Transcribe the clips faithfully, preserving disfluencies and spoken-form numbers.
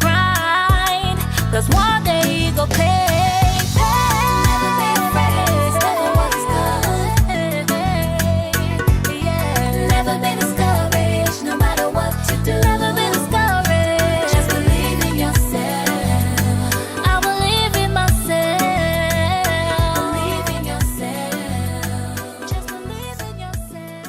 Grind, 'cause one day you go pay, pay. Never be afraid to discover what is good. Yeah. Never be discouraged, no matter what you do. Never be discouraged. Just believe in yourself. I believe in myself. Believe in yourself. Just believe in yourself.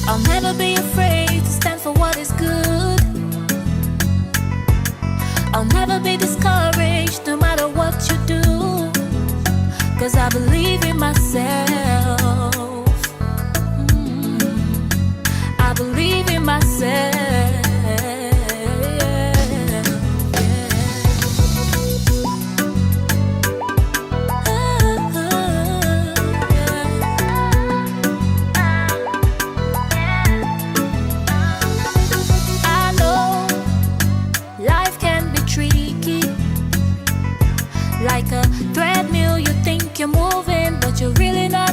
I'll never be afraid to stand for what is good. I'll never be discouraged no matter what you do. 'Cause I believe in myself. Mm. I believe in myself. Yeah. I know life can be tricky, like a treadmill. You think you're moving, but you're really not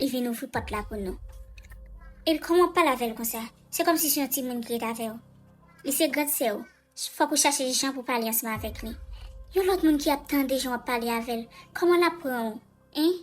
li vin ouvri pòt la pou nou. Epi kòman w ap pale avè l konsa? Se kòmsi se yon timoun ki ret avè w. Li se grann sè w. Fòk ou chache jan pou pale ansanm avèk li. Yon lòt moun ki ap tande jan w ap pale avè l, kòman l ap pran w? Hein?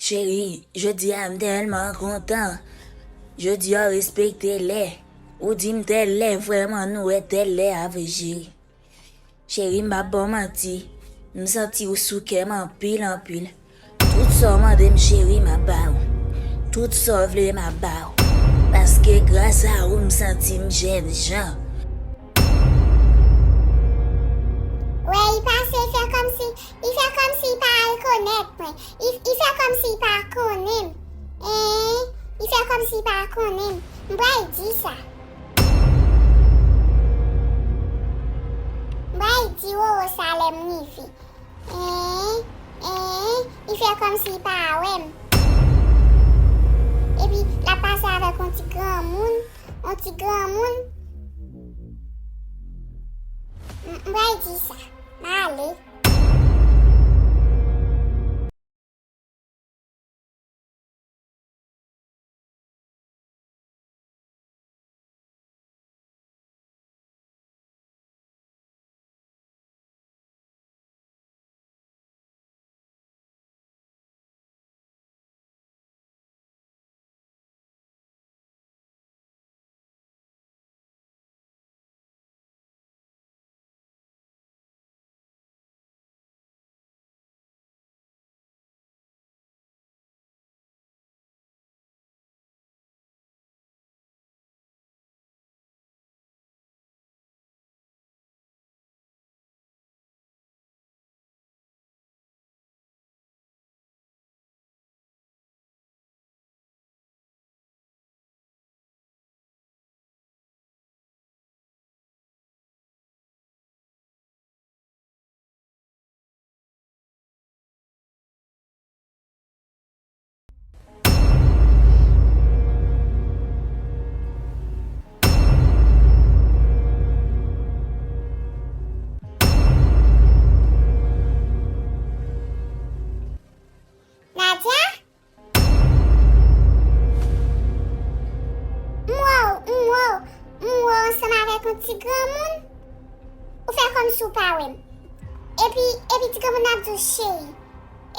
Cheri, jodi a m tèlman kontan. Jodi a w respekte lè. Ou di m tèl lè, vrèman nou wè tèl lè avre cheri. Cheri, m p ap ba w manti. M santi w sou kè m anpil, anpil. Tout sa w mande m, cheri, m ap ba w. Tout sa w vle, m ap ba w. Paske gras a ou, m santi m jèn jan. Wè, li pase, li fè kòmsi, li fè kòmsi li pa rekonèt mwen. Li, li fè kòmsi li pa konnen m. Hein? Li fè kòmsi li pa konnen m. M pral di sa. M pral di Roro sa lè m rive. Hein? Hein? Li fè kòmsi li pa wè m. Epi, l ap pase avèk yon ti granmoun. Yon ti granmoun. M, m pral di sa. M ale. Nadia? M wè w, m wè w, m wè w ansanm avèk yon ti granmoun. Ou fè kòmsi w pa wè m. Epi, epi ti granmoun nan ap di w cheri.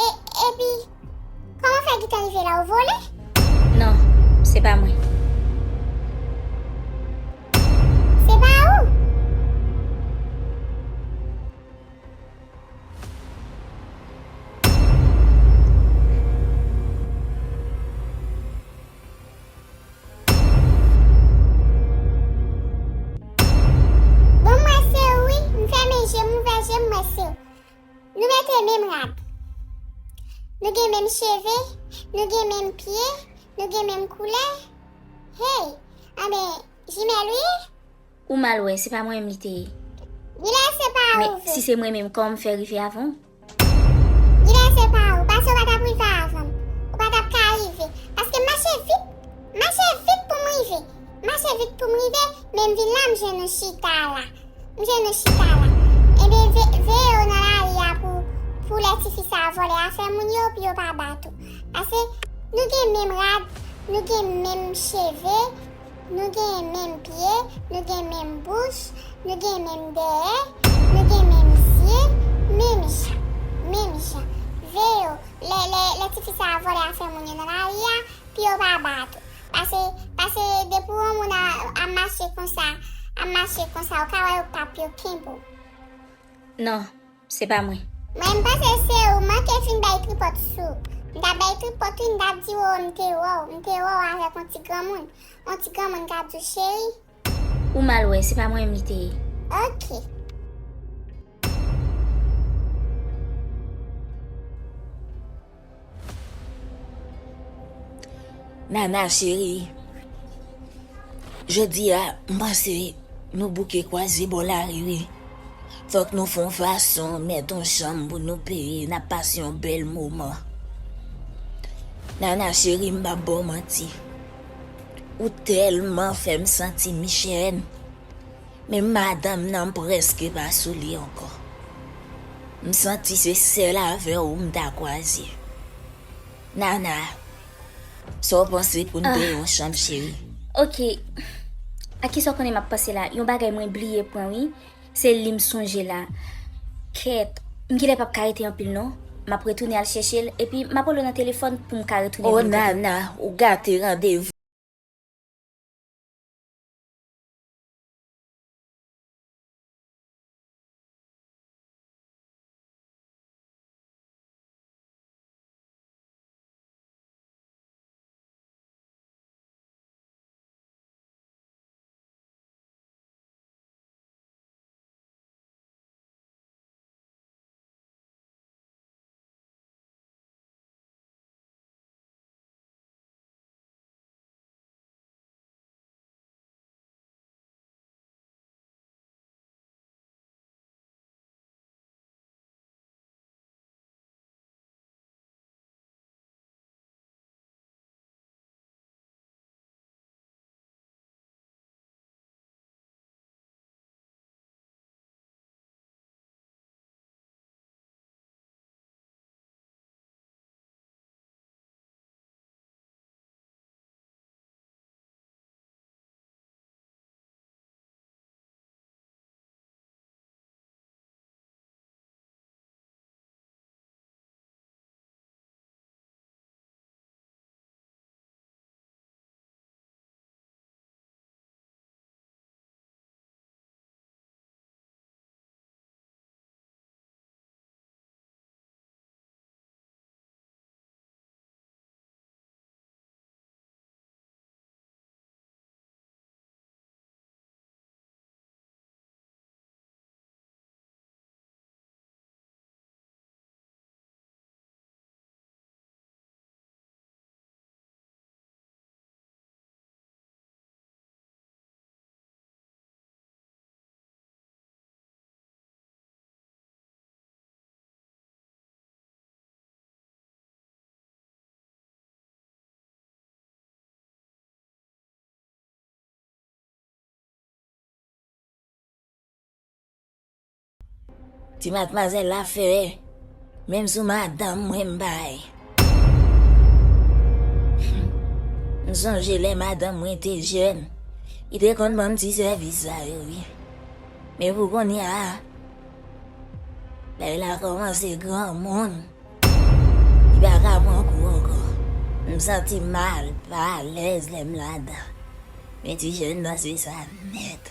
E, epi, kòman w fè gentan rive la, ou vole? Non, se pa mwen. Se pa ou? Bon, m wè se ou wi, m fèmen je m, m ouvè je m, m wè se ou. Nou mete menm rad. Nou gen menm cheve, nou gen menm pye, nou gen menm koulè. Hey, anben, jimèl ou ye? Ou mal wè, se pa mwen menm li te ye. Genlè se pa ou vre. Men si se mwen menm, kòman m fè rive avan w? Genlè se pa ou, paske w pa t ap rive avan m. Ou pa t ap ka rive. Paske m mache vit, m mache vit pou m rive. M mache vit pou m rive, men m vin la, m jwenn ou chita la. M jwenn ou chita la. Ebyen, ve-, veye w nan lari a pou, pou lè tifi sa a vòlè afè moun yo, pou yo pa bat ou. Paske nou gen menm rad, Nou gen menm cheve, nou gen menm pye, nou gen menm bouch, nou gen menm dèyè, nou gen menm zye, menm jan, menm jan. Veye w, lè, lè, lè tifi sa a vòlè afè moun yo nan lari a, pye w pa ba tou. Pase, pase depi w wè yon moun a, ap mache konsa, ap mache konsa, ou ka wè yo pa pye w kenbe w. Non, se pa mwen. Mwen, m panse se ou manke fin bay tripòt sou. M ta bay tripòt wi, m ta di w, m te wè w, m te wè w avèk yon ti granmoun. Yon ti granmoun k ap di w cheri. Ou mal wè, se pa mwen menm li te ye. Ok. Nana cheri, jodi a, m panse nou bouke kwaze bò lari wi. Fòk nou fè yon fason, mèt yon chanm pou nou peye, n ap pase yon bèl moman. Nana cheri, m p ap ba w manti. Ou tèlman fè m santi m jèn. Men madanm nan, m prèske pa sou li ankò. M santi se sèl avè w m ta kwaze. Nana, sa w panse pou n peye yon chanm, cheri? Ok. A kisa w konnen m ap panse la? Yon bagay mwen bliye pran wi. Se li m sonje la. Kèt, m genlè p ap ka rete anpil non. M ap retounen al chèche l, epi m ap rele w nan telefòn pou m ka retounen vin kote w. O Nana, ou gate randevou. Ti matmwazèl la fè menm sou madanm mwen m bay. M sonje lè madanm mwen te jèn, li te konn ban m ti sèvis sa yo wi. Men pou kounye a, bagay la kòmanse granmoun. Li pa ka pran kou ankò. M santi m al, pa alèz lè m ladan. Men ti jèn nan se sa nèt.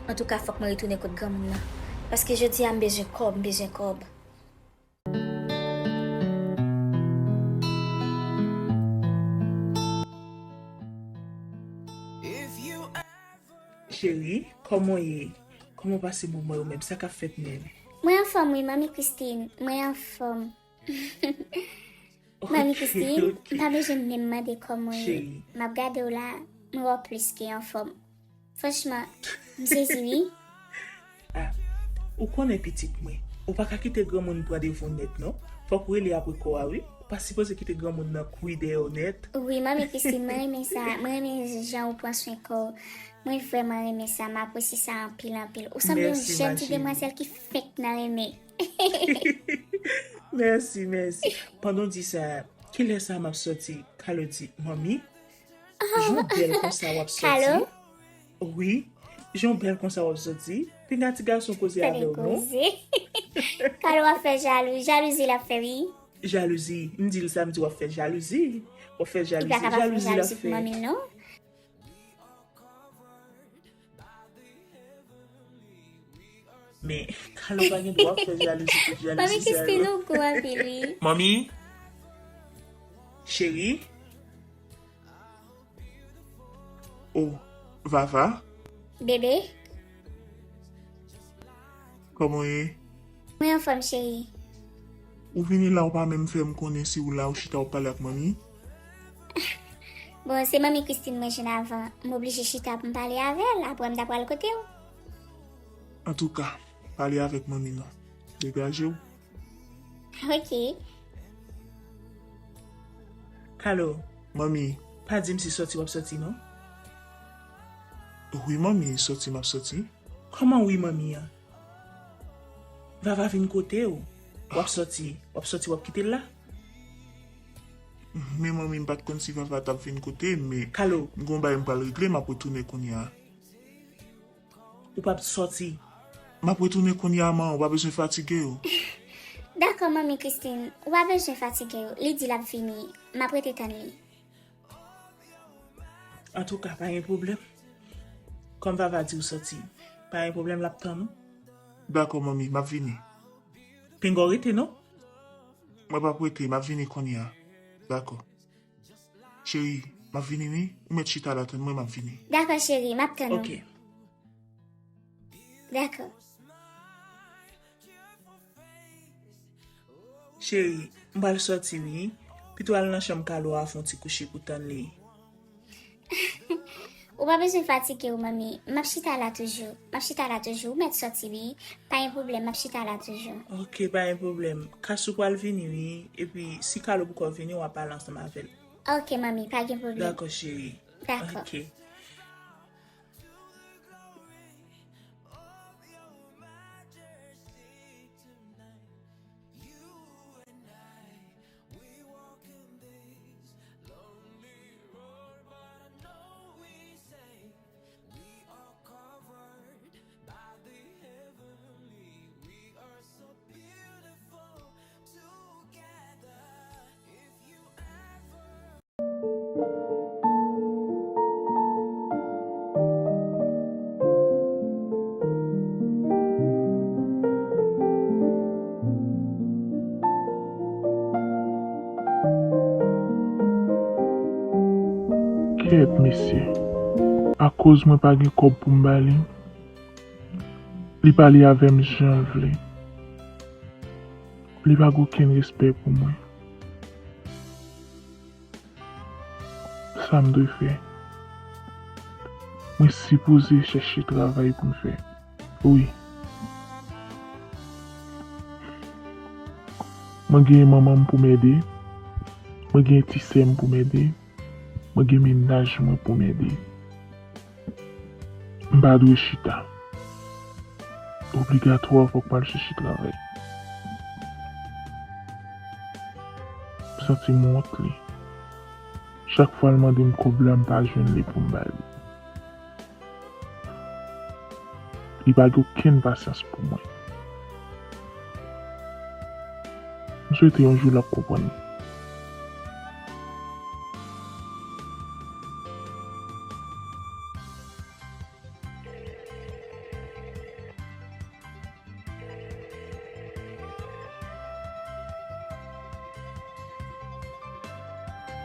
Antouka, fòk mwen retounen kot granmoun nan. Paske jodi a, m bezwen kòb, m bezwen kòb. Cheri, kòman w ye? Kòman w pase moman yo menm? Sa k ap fèt menm? Mwen anfòm wi, Manmi Christine. Mwen anfòm. Manmi Christine, m pa bezwen menm mande kòman w ye. M ap gade w la, mwen wè w plis ke anfòm. Franchman, m sezi wi. Ah, ou konnen pitit mwen, ou pa ka kite granmoun pran devan w nèt non. Fòk ou rele apre kò a wi. Ou pa sipoze kite granmoun nan kouri dèyè w nèt. Wi, Manmi Christine, mwen renmen sa. Mwen renmen jan ou pran swen kò w. Mwen vrèman renmen sa. M apresye sa anpil, anpil. Ou sanble yon jèn ti demwazèl ki fenk nan renmen. Mèsi, mèsi. Pandan w di sa, kilè sa m ap sòti? Kalo di, Manmi, jan w bèl konsa w ap sòti. Wi, jan w bèl konsa w ap sòti. Pinga ti gason koze avè w non. Kalo ap fè jalouzi, jalouzi l ap fè wi. Jalouzi, m di l sa, m di w ap fè jalouzi. W ap fè jalouzi, jalouzi l ap fè. Men, Kalo pa gen dwa ap fè jalouzi pou jalouzi sa yo. Manmi Christine, ou gou anpil wi. Manmi? Cheri? Oh, Vava? Bebe? Kòman w ye? Mwen anfòm, cheri. Ou vini la, ou pa menm fè m konnen si w la, ou chita, w ap pale ak manmi? Bon, se Manmi Christine mwen jwenn avan. M oblije chita pou m pale avè l, apre m ta pral kote w. Antouka, pale avèk manmi non. Degaje w. Ok. Kalo. Manmi. Pa di m si sòti w ap sòti non. Wi, manmi, sòti m ap sòti. Kòman wi, manmi an? Vava vin kote w. W ap sòti, w ap sòti, w ap kite l la? Men manmi, m pa t konn si Vava t ap vin kote m, men Kalo. M gen yon bagay m pral regle, m ap retounen kounye a. Ou p ap sòti. M ap retounen kounye a, man, ou pa bezwen fatige w. Dakò, Manmi Christine, ou pa bezwen fatige w. Li di l ap vini. M ap rete tann li. Antouka, pa gen pwoblèm. Kòm Vava di w sòti, pa gen pwoblèm, l ap tann ou. Dakò, manmi, m ap vini. Pinga w rete, non? Mwen p ap rete, m ap vini kounye a. Dakò. Cheri, m ap vini wi. Ou mèt chita la tann mwen, m ap vini. Dakò, cheri, m ap tann ou. Ok. Dakò. Cheri, m pral sòti wi. Pito al nan chanm Kalo a fè yon ti kouche pou tann li. Ou pa bezwen fatige w, manmi. M ap chita la toujou. M ap chita la toujou. Ou mèt sòti wi. Pa gen pwoblèm, m ap chita la toujou. Ok, pa gen pwoblèm. Kasou pral vini wi. Epi, si Kalo poko vini, w a pale ansanm avè l. Ok, manmi, pa gen pwoblèm. Dakò, cheri. Dakò. Ok. Kèt, mesye. Akoz mwen pa gen kòb pou m ba li, li pale avè m jan l vle. Li pa gen okenn respè pou mwen. Sa m dwe fè? Mwen sipoze chèche travay pou m fè. Wi. Mwen gen manman m pou m ede. Mwen gen ti sè m pou m ede. Mwen gen mennaj mwen pou m ede. M pa dwe chita. Obligatwa, fòk m al chèche travay. M santi m wont li. Chak fwa l mande m kòb la, m pa jwenn li pou m ba li. Li pa gen okenn pasyans pou mwen. M swete yon jou l ap konprann.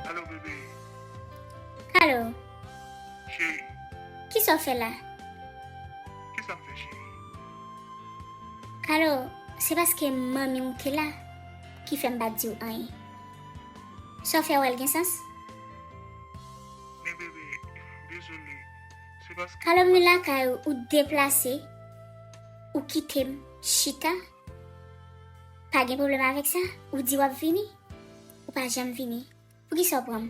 Alo, bebe. Alo. Cheri. Kisa w fè la? Kisa m fè, cheri? Kalo, se paske manmi w te la ki fè m pa t di w anyen. Sa w fè a, w wè l gen sans? Men, bebe, dezole. Se paske... Kalo, m vin lakay ou, ou deplase, ou kite m chita. Pa gen pwoblèm avèk sa? Ou di w ap vini, ou pa janm vini. Poukisa w pran m?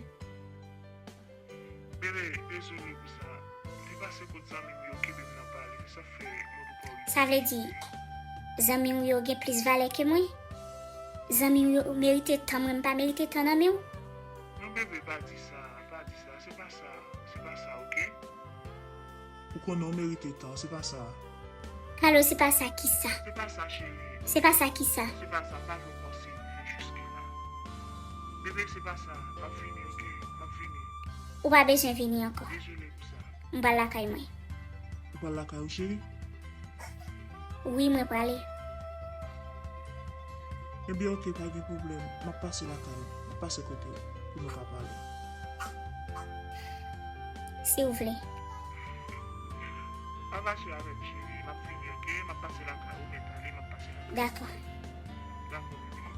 Bebe, dezole pou sa. M te pase kot zanmi m yo, kenbe m nan pale. Se sa k fè mwen poko rive. Sa vle di, zanmi w yo gen plis valè ke mwen? Zanmi w yo merite tan mwen, m pa merite tan nan men w? Non, bebe, pa di sa, pa di sa. Se pa sa, se pa sa, oke? Ou konnen w merite tan, se pa sa. Kalo, se pa sa kisa? Se pa sa, cheri. Se pa sa kisa? Se pa sa, pa jwe kòm si mwen jis gen la. Bebe, se pa sa, m ap vini, oke? M ap vini. Ou pa bezwen vini ankò. Dezole pou sa. M pral lakay mwen. Ou pral lakay ou, cheri? Wi, mwen prale. Ebyen, oke, pa gen pwoblèm. M ap pase lakay ou. M ap pase kote ou pou nou ka pale. Si w vle. Pa mache avè m, cheri. M ap vini, oke? M ap pase lakay ou, men pale, m ap pase lakay ou. Dakò. Dakò, bebe.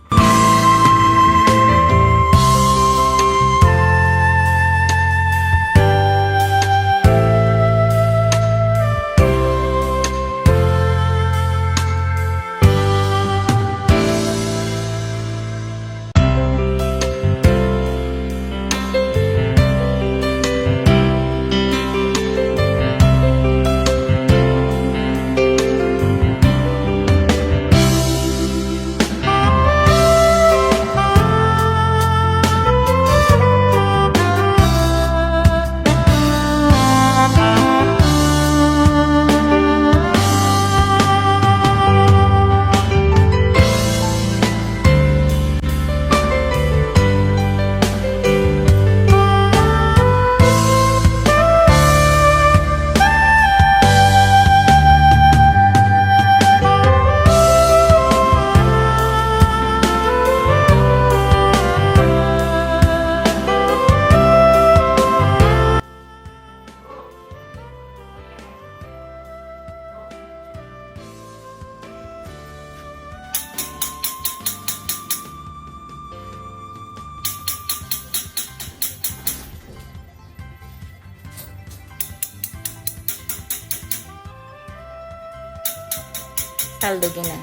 Sa l do gen la?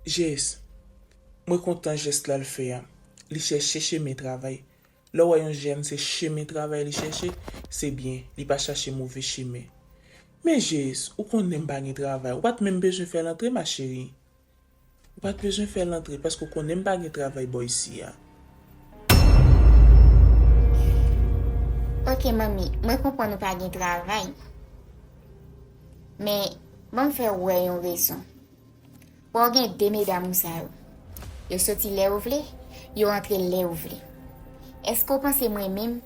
Jess, mwen kontan jès la l fè a. Li chèche chemen travay. Lè w wè yon jèn se chemen travay li chèche, se byen, li pa chache move chemen. Men Jess, ou konnen m pa gen travay, ou pa t menm bezwen fè l antre, ma chérie. Ou pa t bezwen fè l antre, paske w konnen m pa gen travay bò isi a. Ok, manmi, mwen konprann ou pa gen travay. Men, ban m fè w wè yon rezon. Bon, gen de medam ou sa yo. Yo soti lè yo vle, yo antre lè yo vle. Èske w panse mwen menm,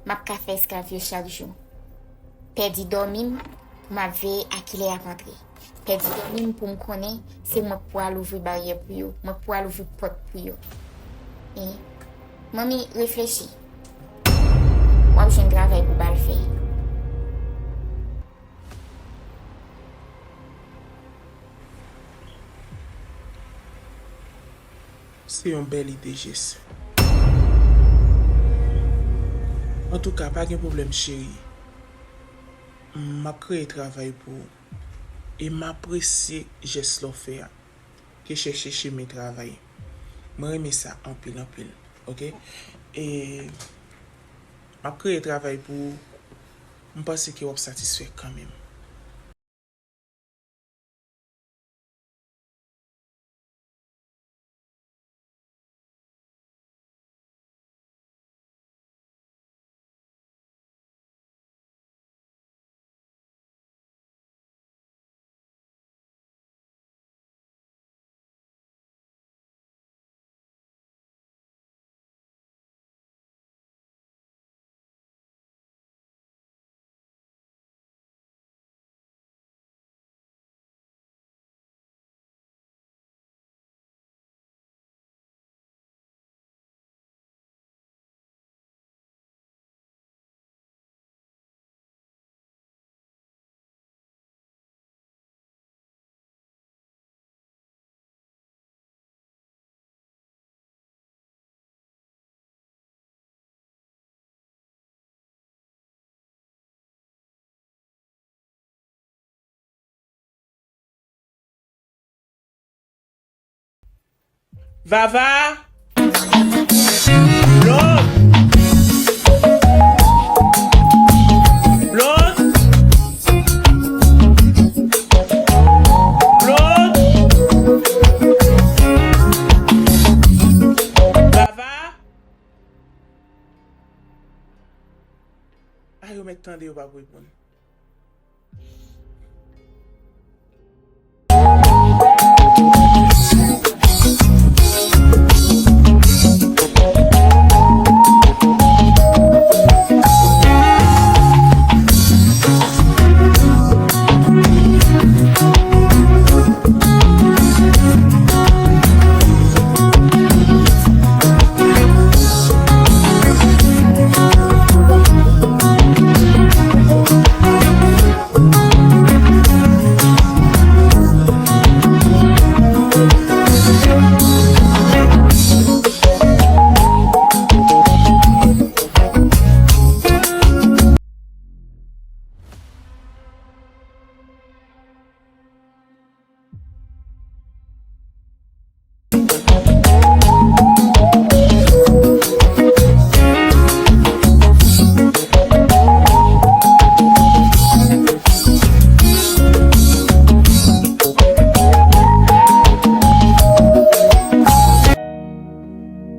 m ap ka fè esklav yo chak jou? Pèdi dòmi m pou m ap veye a kilè y ap antre. Pèdi dòmi m pou m konnen se mwen k pral ouvri baryè pou yo, mwen k pral ouvri pòt pou yo. E, manmi, reflechi. W ap jwenn travay pou w al fè. Se yon bèl ide, Jess. Antouka, pa gen pwoblèm, cheri. M ap kreye travay pou ou. E m apresye jès la w fè a. Ke chèche chemen travay. Mwen renmen sa anpil, anpil. Ok? E m ap kreye travay pou ou. M panse ke w ap satisfè kanmenm. Vava! Blonde! Blonde! Blonde! Vava! A, yo mèt tande, yo p ap reponn.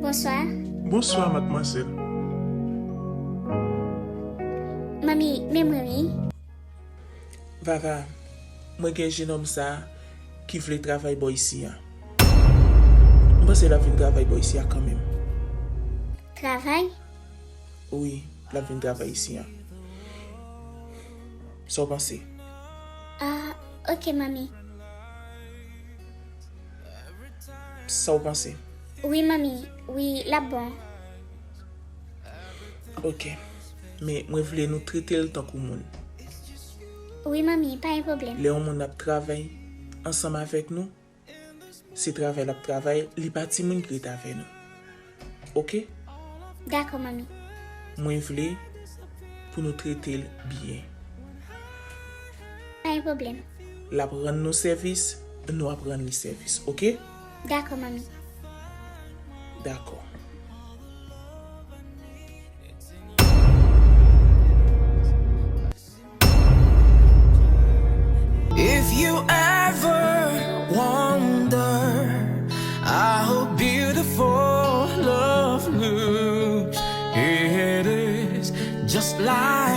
Bonswa. Bonswa, madmwazèl. Manmi, men mwen wi. Vava, mwen gen jenòm sa a ki vle travay bò isi a. M panse l ap vin travay bò isi a kanmenm. Travay? Wi, l ap vin travay isi a. Sa w panse? Ah, ok, manmi. Sa w panse? Wi, manmi. Wi, l ap bon. Ok. Men mwen vle nou trete l tankou moun. Wi, manmi, pa gen pwoblèm. Lè yon moun ap travay ansanm avèk nou, se travay l ap travay, li pa timoun ki ret avè nou. Ok? Dakò, manmi. Mwen vle pou nou trete l byen. Pa gen pwoblèm. L ap rann nou sèvis, nou ap rann li sèvis, ok? Dakò, manmi. Dakò. If you ever wonder how beautiful love looks, it is just like